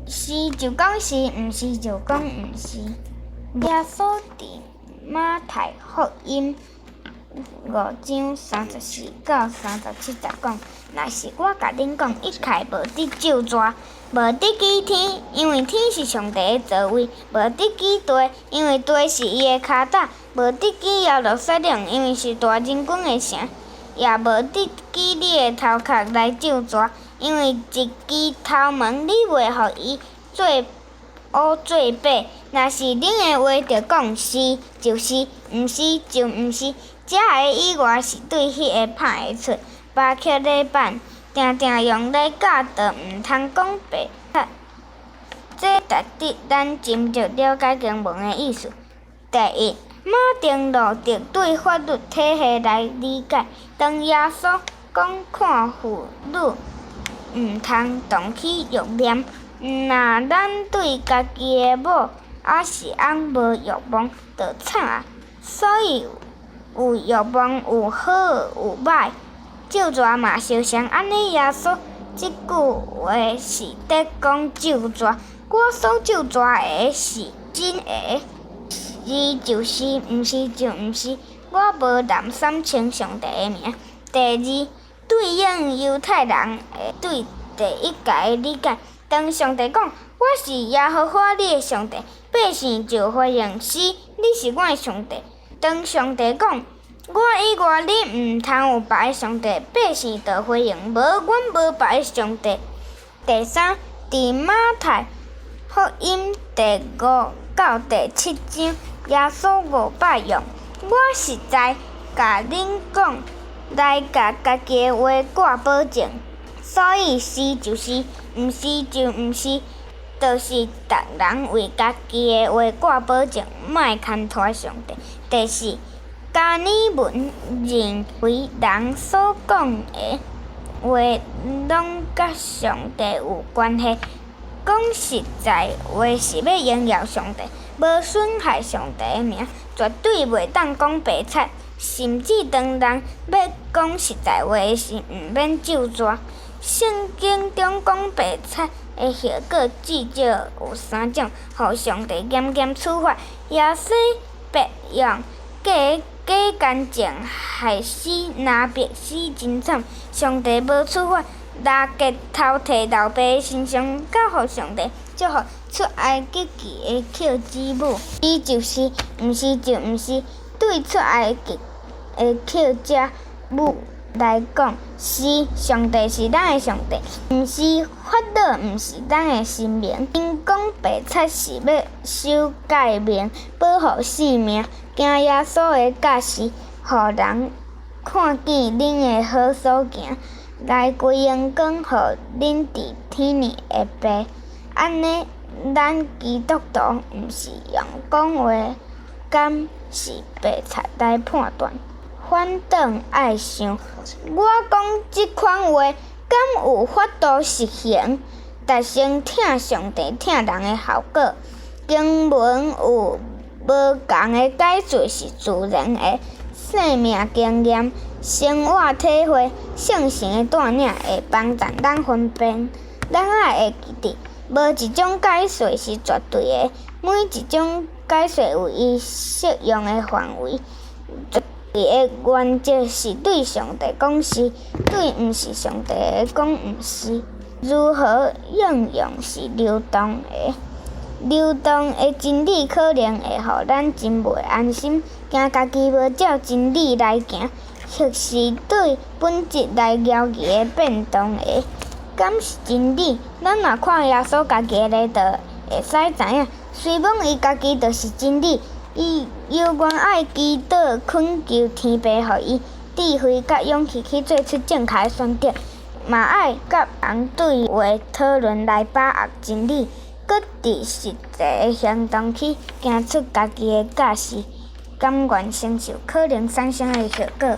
是就講是，毋是就講毋是。耶穌佇馬太福音5章34到37節講：若是我共恁講，一概無得咒詛，無得舉天，因為天是上帝的座位；無得舉地，因為地是伊的跤踏；無得舉耶路撒冷，因為是大仁君的城；也無得舉你的頭殼來咒詛，因為一支頭毛你袂予伊做烏做白。若是恁的話著講是就是，毋是就毋是。這个以外是對彼个拍會出。巴克禮板定定用來教導毋通講白賊。這值得咱斟酌了解經文的意思。第一，馬丁路德對法律體系來理解，當耶穌講看婦女毋通動起欲念，若咱對家己的某抑是翁無欲望，就慘矣。所以有欲望有好有䆀，咒詛嘛相像。按呢耶穌這句話是佇講咒詛，我所咒詛的是真的，是就是，毋是就毋是。我無濫訕稱上帝的名。第二，對應猶太人的對第一誡的理解，當上帝講我是耶和華你的上帝，百姓就回應是，你是阮的上帝。當上帝講我以外你毋通有別个上帝，百姓就回應無，阮無別个上帝。第三，佇馬太福音第5到第7章，耶穌五擺用我實在共恁講來共家己的話掛保證。所以是就是，毋是就毋是，就是逐人為家己的話掛保證，莫牽拖上帝。第四，迦爾文認為人所講的話攏佮上帝有關係，講實在話是欲榮耀上帝，無損害上帝的名，絕對袂當講白賊。甚至當人欲講實在話時，毋免咒詛。聖經中講白賊的後果至少有三種：予上帝嚴嚴處罰、耶洗別用假假見證害死拿伯，死真慘；上帝無處罰，拉結偷提老爸的神像，佮予上帝祝福出埃及記的扣子母。是就是，毋是就毋是。對出埃及的扣子母來講，是上帝是咱的上帝，毋是法老，毋是咱的神明。𪜶講白賊是欲守誡命，保護性命，行耶穌的教示，予人看見恁的好所行，來歸榮光予恁佇天爾的爸。按呢，咱基督徒毋是用講話敢是白賊來判斷，反轉愛想，我講這款話，敢有法度實行，達成疼上帝疼人的效果？經文有無仝的解釋是自然的，生命經驗、生活體會、聖神的帶領會幫助咱分辨。咱愛會記得，無一種解釋是絕對的，每一種解釋有伊適用的範圍。絕對的原則是對上帝講是，對毋是上帝的講毋是。如何應用是流動的，流動的真理可能會予咱真袂安心，驚家己無照真理來行，或是對本質來猶疑的變動的。敢是真理？咱若看耶穌家己的禮就會使知影。雖罔伊家己就是真理，伊猶原愛祈禱懇求天父予伊智慧佮勇氣去做出正確的選擇，嘛愛佮人對話討論來把握真理，閣佇實際的行動去行出家己的教示，甘願承受可能產生的後果。